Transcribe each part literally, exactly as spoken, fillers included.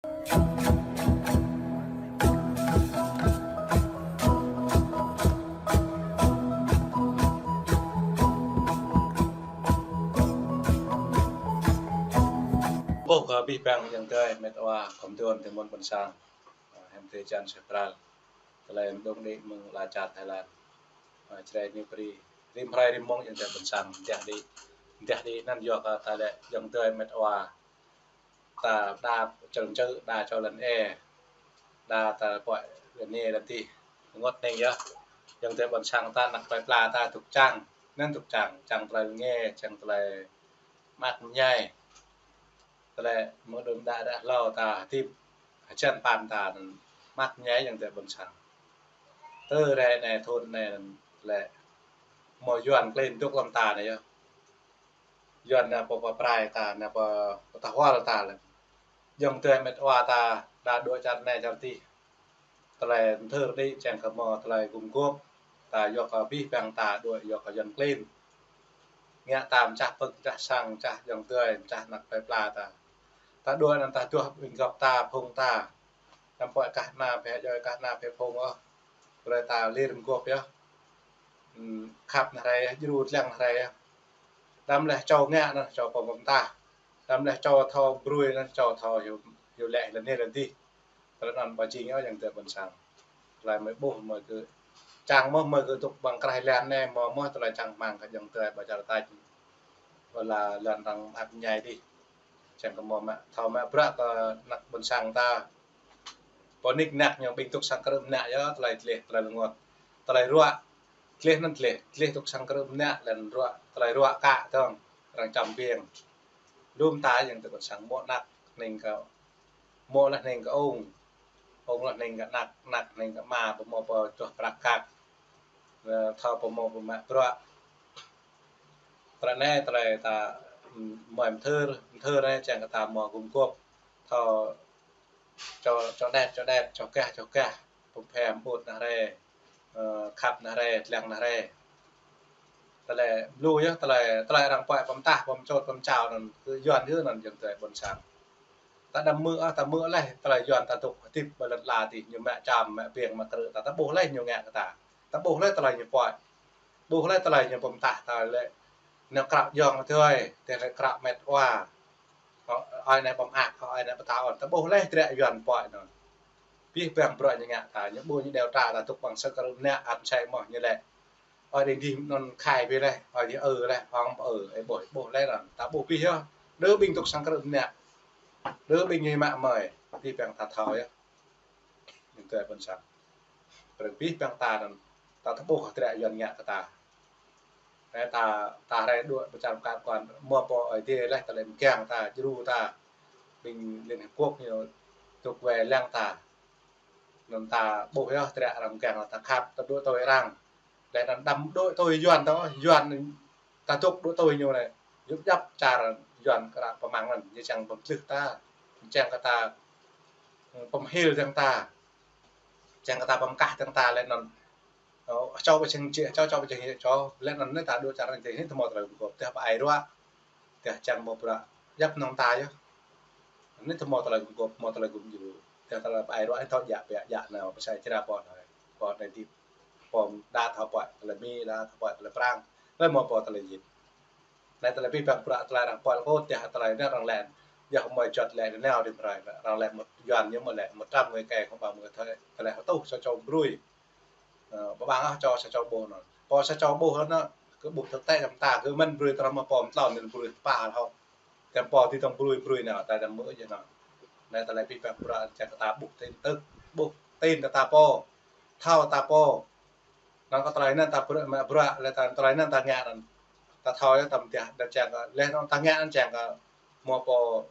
Ơ, kơ abih bang ayŏng adơi, met wa, khŏm dŏ tơ mơ̆n ƀôn sang, ơ, hiam tơ čan sơpral. Tơlơi mơđung đĭ mơ̆ng ala čar Thái Lan. Ơ, Jrai ñu pơri. Rĭm hrơi rĭm mông ayŏng adơi ƀôn sang, mơtiah đĭ. Mơtiah đĭ anŭn yua kơ tơlơi ayŏng adơi met wa. Ta đa čơl čơ, đa čô lăn ê, đa ta pơ̆i lăn ê lăn tih. Rơngot hning yơh. Ayŏng adơi ƀôn sang ta, anăk plơi pla ta dŏ čang. Anŭn dŏ čang, čang tơlơi rơngiă, čang tơlơi mơak mơñai. Tơlơi mơ̆ng đưm đă đă hlâo ta hơdip, hơjăn păn ta anŭn mơak mơñai ayŏng adơi ƀôn sang. Tơ rai anai thun anai anŭn lĕ mơ̆ Yuan klin dŏ lăm ta anai yơh. Yuan anai pô pơprai ta, anai pô pơtơhual ta lĕ. Ayŏng adơi met wa ta, đa dŏ čar anai čar tih. Tơlơi mơthưr đĭ čang kơ mơ̆ tơlơi gum gôp. Ta yua kơ abih bang ta dŏ yua kơ Yuan klin. Ngă ta mơčah pơ̆k, mơčah sang, mơčah ayŏng adơi, mơčah anăk plơi pla ta. Ta dŏ anŭn ta duah ƀing gŏp ta, phung ta. Anăm pơ̆i kah ană phe djai, kah ană phe phung ôh. Brơi ta lir gum gôp yơh. Ưm, khăp ană hrơi, djru tlang ană hrơi. Đăm lĕ čô ngă anŭn čô pơmơ̆ng ta. Đăm lĕ čô thâo brơi anŭn čô thâo hyu, hyu lĕ lăn ê lăn tih. Tơlơi anŭn ƀu jing ôh ayŏng adơi ƀôn sang. Tơlơi mơ̆ ƀuh mơ̆ kơ čang mơ̆, mơ̆ kơ dŏ ƀăng krah lan anai mơ̆, mơ̆ tơlơi čang rơmang kơ ayŏng adơi ƀơi čar ta. Wơ̆t lŏn arăng mơak mơñai dih. Čang kơ mơ̆ mă, thâo mă bruă kơ anăk ƀôn sang ta. Pô nik nak ñu ƀing dŏ sang krư̆ mơnă yơh, tơlơi tleh, tơlơi rơngot. Tơlơi ruă. Tleh anŭn tleh, tleh dŏ sang krư̆ mơnă, lĕ ruă, tơlơi ruă kă dơ̆ng, arăng čăm biêng. Lŏm ta ayŏng adơi ƀôn sang mơ̆ anăk, hning kơ mơ̆ lĕ hning kơ ung, ung lĕ hning kơ anăk, anăk hning kơ ama, pơmơ̆ pơčuh prăk kăk, ơ, thâo pơmơ̆ pơmă bruă. Tơlơi anai, tơlơi ta, ưm, mơ̆ mơthưr, mơthưr anai, čang kơ ta mơ̆ gum gôp, thâo čô, čô đet, čô đet, čô kah, čô kah, pơm phe mơƀut ană hrơi, ơ, khăp ană hrơi, tlang ană hrơi. Tơlơi blŭ yơh, tơlơi, tơlơi arăng pơ̆i pơmơtah, pơmơčôt, pơmơčao anŭn, kơ Yuan yơh anŭn ayŏng adơi ƀôn sang. Ta đăm mơ̆ ôh, ta mơ̆ laih, tơlơi Yuan ta dŏ hơdip ƀơi lŏn ala dih, ñu mă čăm, mă biêng, mă krư̆ ta, ta ƀuh laih ñu ngă kơ ta. Ta ƀuh laih tơlơi ñu pơ̆i. Ƀuh laih tơlơi ñu pơmơtah ta lĕ. Ñu krăp yŏng tui, tui lĕ krăp met wa. Ơ, ơi anai pơmơak, ơi anai pơtao, ta ƀuh laih dră Yuan pơ̆i anŭn. Abih bang bruă ñu ngă ta, ñu ƀu ñu điều tra ta dŏ ƀăng sang krư̆ mơnă, ăt sai mơ̆ ñu lĕ. Ơi đĭ dih anŭn khai bĕ laih, ơi đĭ ư laih, hŏng pơ ư, ơi ƀuh, ƀuh laih anŭn. Ta ƀuh abih yơh, đơ ƀing dŏ sang krư̆ mơnă. Đơ ƀing ñu mă mơi, abih bang ta thâo yơh. Ayŏng adơi ƀôn sang. Brơi abih bang ta anŭn, ta tơƀuh dră Yuan ngă kơ ta. Anai ta, ta rai dŏ pơčrang kar kuan, mơ̆ pô Ơi Adai laih tơlơi mơgang ta, djru ta, ƀing Liên Hiệp Quốc ñu dŏ wai lăng ta. Anŭn ta ƀuh yơh dră arăng mơgang ta khăp, ta dŏ tui arăng. Laih anŭn đăm dŏ tui Yuan ta, Yuan ta dŏ dŏ tui ñu anai. Yŭp djăp čar Yuan kơ arăng pơmăng anŭn, ñu čang pơmtlưh ta, čang kơ ta, ơ, pơmhil dơ̆ng ta. Čang kơ ta pơmkah dơ̆ng ta laih anŭn. Ơ, čô ƀu čang či, čô, čô ƀu čang či, čô. Laih anŭn anai ta dŏ čar anai tơ hmâo tơlơi gum gôp, tơ pơai ruă. Tơ čang mơ̆ bruă. Djăp mơnơ̆ng ta yơh. Anai tơ hmâo tơlơi gum gôp, hmâo tơlơi gum djru. Tơ tơlơi pơai ruă, tơ djă, pơdjă, djă anai, pơsai čra pô anai. Pô anai dih, pô đa thâo pơ̆i tơlơi Mi, đa thâo pơ̆i tơlơi Prang. Laih mơ̆ pô tơlơi jĭt. Anai tơlơi abih bang bruă tơlơi arăng pơ̆l kơ tơlơi anai arăng lĕ. Yua mơ̆ juăt lĕ anai nao rĭm hrơi. Arăng lĕ mơ̆ Yuan ñu mơ̆ lĕ một trăm người kẻ không bằng một người thôi. Tơlơi hơtuh sa čô brơi. Ơ, ƀơ̆ng ƀơ̆ng ah čô sa čô ƀuh anŭn. Pô sa čô ƀuh anŭn, kơ ƀuh thực tế lăm ta, kơ mơ̆n brơi tơlơi mơ̆ pô mơtlon anŭn brơi tơpă hŏ. Tơm pô ti tong brơi brơi anŭn, ta đăm mơ̆ yơh anŭn. Anai tơlơi abih bang bruă čang kơ ta ƀuh tin tức, ƀuh tin ta pô, thâo ta pô. Anŭn kơ tơlơi anŭn ta bruă, mă bruă, laih ta tơlơi anŭn ta ngă anŭn. Ta thâo yơh tơm tơdah, đa čang kơ, laih anŭn ta ngă anŭn čang kơ, mơ̆ pô,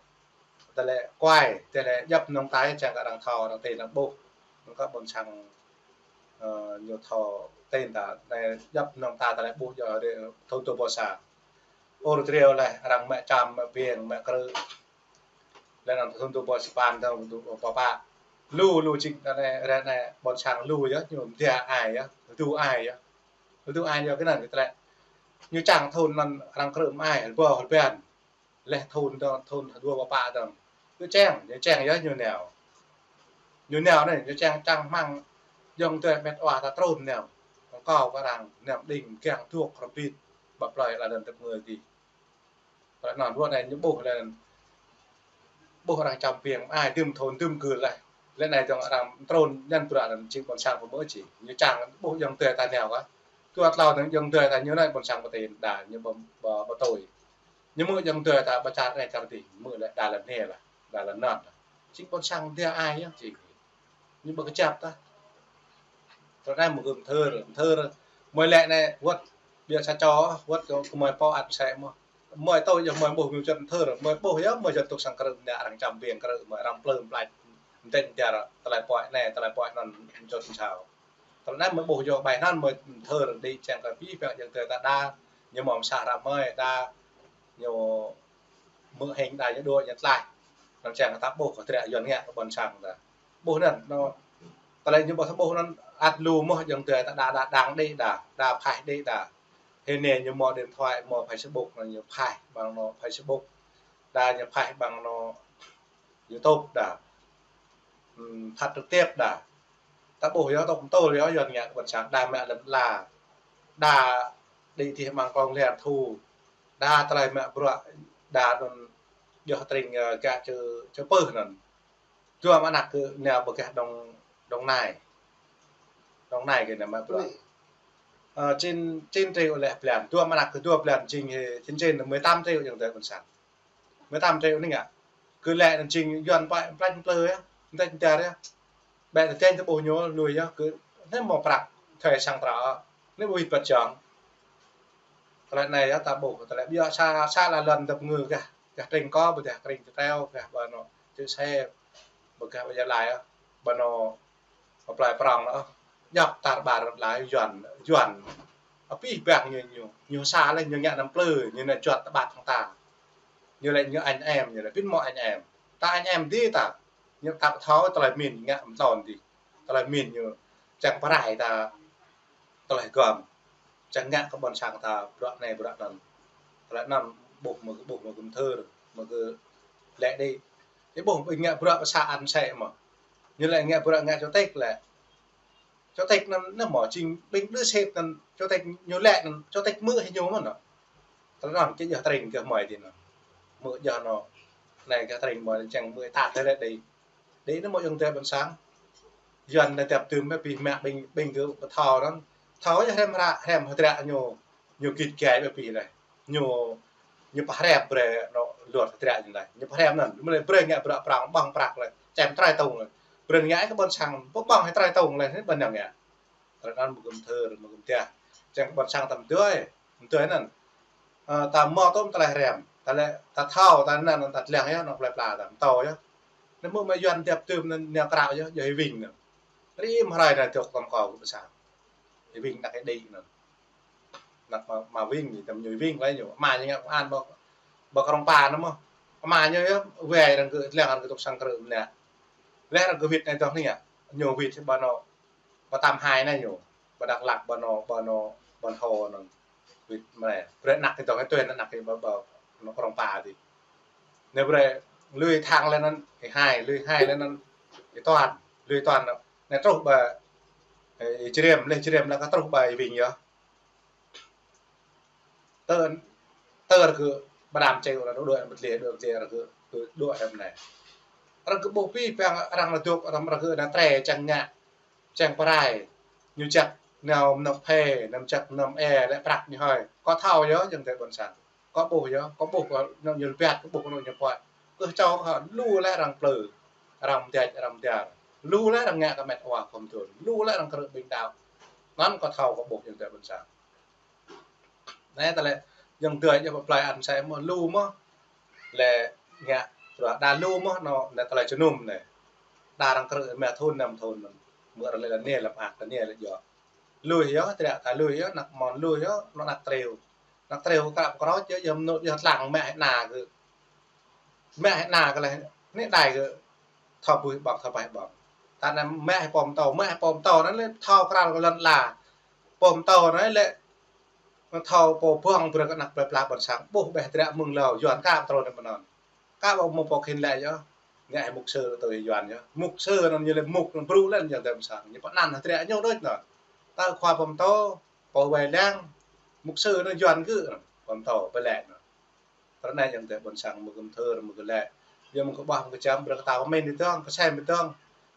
tơlơi kuai, tơlơi djăp mơnơ̆ng ta čang kơ arăng thâo, arăng tin, arăng ƀuh. Anŭn kơ ƀôn sang, ơ, ñu thâo tin ta, anai djăp mơnơ̆ng ta tơlơi ƀuh yơh ri, thâo tơ ƀuh sa. Ur triu laih, arăng mă čăm, mă biêng, mă krư̆. Laih anŭn thun dua ƀuh sapăn, thun dua ƀuh pă. Lu, lu čik anai, ră anai, ƀôn sang lu yơh, ñu mơdia ai yơh, hơdu ai yơh. Hơdu ai yơh kơ anŭn kơ tơlơi. Ñu čang thun anŭn arăng krư̆ mă ai, hơbâo, hơbăn. Laih thun dơ̆ng, thun dua ƀuh pă dơ̆ng. Ñu čang, ñu čang yơh ñu nao. Ñu nao anai, ñu čang čang hmăng, yŏng tơi met wa ta trŭn nao. Kâo kơ arăng, nao đing, kiăng thuăk rơbit, ƀă plơi lŏn tơpơngơi dih. Tơlơi anŭn ruă anai ñu ƀuh lĕ, ƀuh arăng čăm piêng, ai dưm thôn dưm gơ̆ laih. Lĕ anai dŏng arăng trŭn ñăn bruă anŭn jing ƀôn sang pơmơ̆ či. Ñu čang ƀuh yŏng tơi ta nao kah. Dua tlâo anŭn yŏng tơi ta ñu anai ƀôn sang pơtên đa ñu ƀu, ƀu, ƀu tui. Ñu mơ̆ yŏng tơi ta ƀu čar anai čar dih, mơ̆ lĕ đa lĕ anai lah, đa lĕ anŭn lah. Jing ƀôn sang dih ai yơh jing. Ñu ƀu kơjăp tah. Tơlơi anai mơ̆ gơ̆ mơthơr, mơthơr. Mơi lĕ anai wơ̆t biă sa čô, wơ̆t kơ, kơ mơi pô ăt sĕ mơ̆. Mơi tui yơh mơi ƀuh ñu čơt mơthơr, mơi ƀuh yơh mơi čơt tŭk sang krư̆, ñu arăng čăm piêng krư̆, mơi arăng plư mlač. Mơtĕk jar, tơlơi puai anai, tơlơi puai anŭn, čơt mơsao. Tơlơi anai mơi ƀuh yơh ƀai anŭn mơi mơthơr, đĭ čang kơ pih păng yŏng tơi ta đa, ñu mơ̆ mơsah ră mơi đa, ñu mơ̆ hing đa ñu đuaĭ ñu tlaih. Anŭn čang ta ƀuh kơ triă Yuan ngă kơ ƀôn sang ta. Ƀuh anŭn, anŏ, tơlơi ñu ƀuh ta ƀuh anŭn ăt lu mơ̆ yŏng tơi ta đa, đa đang đĭ đa, đa phaih đĭ đa. Hơnê ñu mơ̆ điện thoại, mơ̆ Facebook, anŭn ñu phaih ƀăng anŏ Facebook. Đa ñu phaih ƀăng anŏ YouTube đa. Ừm, phát trực tiếp đa. Ta ƀuh yơh tŏk tơl yơh Yuan ngă kơ ƀôn sang đa mă lăm la. Đa đĭ tih măng kông ler thu. Đa tơlơi mă bruă đa anŭn yơh tring, ơ, gah čơ, čơ pơh anŭn. Dua mă anăk kơ nao ƀơi gah Đồng, Đồng Nai. Đồng Nai kơ nao mă bruă. Ơ, chín, chín triệu lĕ blan. Dua mă anăk kơ dua blan jing hĭ, chín, chín, mười tám triệu yŏng tơi ƀôn sang. Mười tám triệu anai ngă. Kơ lĕ anŭn jing Yuan pă, plăč plư yơh. Mơtĕk jar yơh. Ƀĕ tơtĕng tơƀuh ñu lui yơh. Kơ anai mơ̆ prăk thơi sang tră. Anai ƀu wĭt păt jŏng. Tơlơi anai yơh ta ƀuh. Tơlơi biă sa, sa lŏn tơpơngơi gah. Gah tring kơ, ƀơi gah tring tơteo, gah ƀơi anŏ čư̆ se, ƀơi gah ƀơi Gia Lai yơh. Ƀơi anŏ Ƀơi plơi prŏng anŭn, djŏp tar ƀar rơ̆t lai Yuan, Yuan. Abih bang ñu, ñu, ñu sa lĕ ñu ngă năm plư, ñu nao juăt tơƀăt hăng ta. Ñu lĕ ñu anh em, ñu lĕ pĭn mơ̆ anh em. Ta anh em dih ta, ñu ta ƀu thâo tơlơi min ngă mơ̆n tơlơi dih. Tơlơi min ñu čang pơrai ta tơlơi gơ̆m. Čang ngă kơ ƀôn sang ta bruă anai bruă anŭn. Tơlơi anŭn ƀuh mơ̆, ƀuh mơ̆ gơ̆ mơthơr, mơ̆ gơ̆ lĕ đĭ. Ih ƀuh ƀing ngă bruă pơsă ăn sĕ mơ̆. Ñu lĕ ngă bruă ngă chủ tịch lĕ. Chủ tịch anŭn, anŭn mơ̆ jing ƀing đưh sĕt anŭn, chủ tịch ñu lĕ anŭn, chủ tịch mơ̆ hĭ ñu mơ̆n anŭn. Tơlơi anŭn kơ yơh tring kơ mơi dih anŭn. Mơ̆ yơh anŭn. Anai kơ tring mơi čang mơi tat tơlơi đĭ. Đĭ anŭn mơ̆ yŏng tơi ƀôn sang. Yuan anai tiap tơm mơi pih mă ƀing, ƀing gơ̆ pơthâo anŭn. Thâo yơh hrăm hră, hrăm hơdră ñu, ñu git gai ƀơi pih lĕ. Ñu, ñu pơhrăm brơi anŏ luar hơdră ñu lĕ. Ñu pơhrăm anŭn, mơ̆ lĕ brơi ngă bruă prŏng ƀơ̆ng prăk lĕ. Čem trai tông lĕ. Brơi ngă kơ ƀôn sang, ƀơ̆ng hĭ trai tông lĕ, hĭ ƀơ̆ng ngă. Tơlơi anŭn mơ̆ gơ̆ mơthơr, mơ̆ gơ̆ mơtiah. Čang ƀôn sang ta mơtuai, mơtuai anŭn. Ơ, ta mơ̆ tŏm tơlơi hrăm. Ta lĕ, ta thâo, ta anŭn, ta tơlăng yơh, anŏ plơi pla ta, mơtâo yơh. Anŭn mơ̆ mơi Yuan tiap tơm anŭn, nao krao yơh, yơh hĭ wing anŭn. Rĭm hrơi anŭn dŏ tŏm kâo kơ pơsă. Hĭ wing anăk hĭ đĭ anŭn. Anăk mă, mă wing, ñu tơm ñu wing lĕ ñu. Ama ñu ngă công an ƀơi, ƀơi Krông Pa anŭn mơ̆. Ama ñu yơh, wai arăng gơ̆, tơlăng arăng gơ̆ tŭk sang krư̆ mơnă. Lĕ arăng gơ̆ wĭt anai dŏ anai ngă. Ñu wĭt ƀơi anŏ Ƀơi Tam Hai anai ñu, ƀơi Dak Lak, ƀơi anŏ, ƀơi anŏ, ƀơi anŏ anŭn. Wĭt mơnai. Brơi anăk kơ dŏ, tui anăk kơ ƀơi, ƀơi anŏ Krông Pa dih. Anai brơi lui Thang lĕ anŭn, ih Hai, lui Hai lĕ anŭn, ih Toan, lui Toan anŭn. Anai truh ƀơi, ih Jrem, lĕ Jrem lĕ kơ truh ƀơi wing yơh. Tơ, tơ arăng gơ̆ ƀơi Đam Čeo anŭn, đuaĭ ƀơi Tlê, đuaĭ ƀơi Tlê arăng gơ̆, gơ̆ đuaĭ hrăm anai. Arăng gơ̆ ƀuh pih păng arăng lĕ dŏ, arăng, arăng gơ̆ anai trai čang ngă, čang pơrai. Ñu jak nao mơnơ̆ng phe, nao jak mơnơ̆ng e, lĕ prăk ñu hơi. Kâo thâo yơh, yŏng tơi ƀôn sang. Kâo ƀuh yơh, kâo ƀuh kơ anŏ ñu lơbiăt, kâo ƀuh kơ anŏ ñu puăi. Kơ čô kâo, lu lĕ arăng plư, arăng mơtiah, arăng mơtiah. Lu lĕ arăng ngă kơ met wa khŏm thun. Lu lĕ arăng krư̆ ƀing đaŏ. Anŭn kâo thâo kâo ƀuh yŏng tơi ƀôn sang. Anai tơlơi yŏng tơi yơh pơplai ăn sĕ mơ̆ lu mơ̆. Lĕ ngă bruă đa lu mơ̆ anŏ, anai tơlơi jơnum anai. Đa arăng krư̆ mă thun năm thun anŭn. Mơ̆ arăng lĕ lĕ anai lăm ak, anai lĕ djŏ. Lui yơh, triă ta lui yơh, anăk mơ̆n lui yơh, anŏ anăk triu. Anăk triu kơ pơkrô yơh, yơh mơnŭ yơh tơlăng mă hĭ ană gơ̆. Mă hĭ ană gơ̆ lĕ, anai đai gơ̆. Thâo ƀuh ƀơ̆ng, thâo ƀai ƀơ̆ng. Ta anai mă hĭ pô mơtâo, mă hĭ pô mơtâo anŭn lĕ thâo krăl kơ lŏn ala. Pô mơtâo anŭn lĕ thâo pô ƀơ̆ng brơi kơ anăk plơi pla ƀôn sang. Ƀuh ƀĕ hơdră mơ̆ng hlâo, Yuan ka pơtrô anŭn mơnơ̆n. Ka ƀu mơ̆ pô khĭn lĕ yơh. Ngă hĭ mục sư tui Yuan yơh. Mục sư anŭn ñu lĕ mục anŭn brŭ lĕ ayŏng adơi ƀôn sang. Ñu pơanăn hơdră ñu đôč anŭn. Tơ khua pơtô, pô wai lăng, mục sư anŭn Yuan gơ̆ anŭn, pơtô, pơlĕ anŭn. Tơl anai ayŏng adơi ƀôn sang mơ̆ng gum thơ, mơ̆ng gum lĕ. Yua mơ̆ng kơ ƀuah mơ̆ng kơ čăm, brơi kơ ta pơmĭn đi dơ̆ng, kơsem đi dơ̆ng.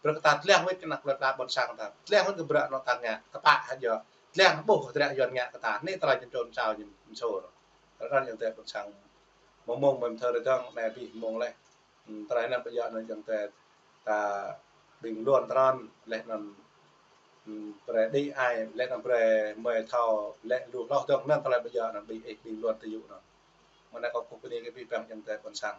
Brơi kơ ta tleh wĭt kơ anăk plơi pla ƀôn sang ta. Tleh wĭt kơ bruă anŏ ta ngă, tơpă hă yơh. Tleh ƀuh hơdră Yuan ngă kơ ta. Anai tơlơi čơčon čao ñu mơsô. Tơl anai ayŏng adơi ƀôn sang. Mơ̆ng mơ̆ng mơ̆ng thơ đi dơ̆ng, anai abih mơ̆ng leh. Hmm, tơlơi anŭn ƀu djơ̆ anŭn ayŏng adơi ta bình luận tơl anŭn leh anŭn, hmm, brơi đĭ ai, leh anŭn brơi mơi thâo, leh lu hloh dơ̆ng anŭn tơlơi ƀu djơ̆ anŭn ƀing ih bình luận tơ yŭ anŭn. Mơ̆ng anai kâo kơkuh bơni kơ abih bang ayŏng adơi ƀôn sang.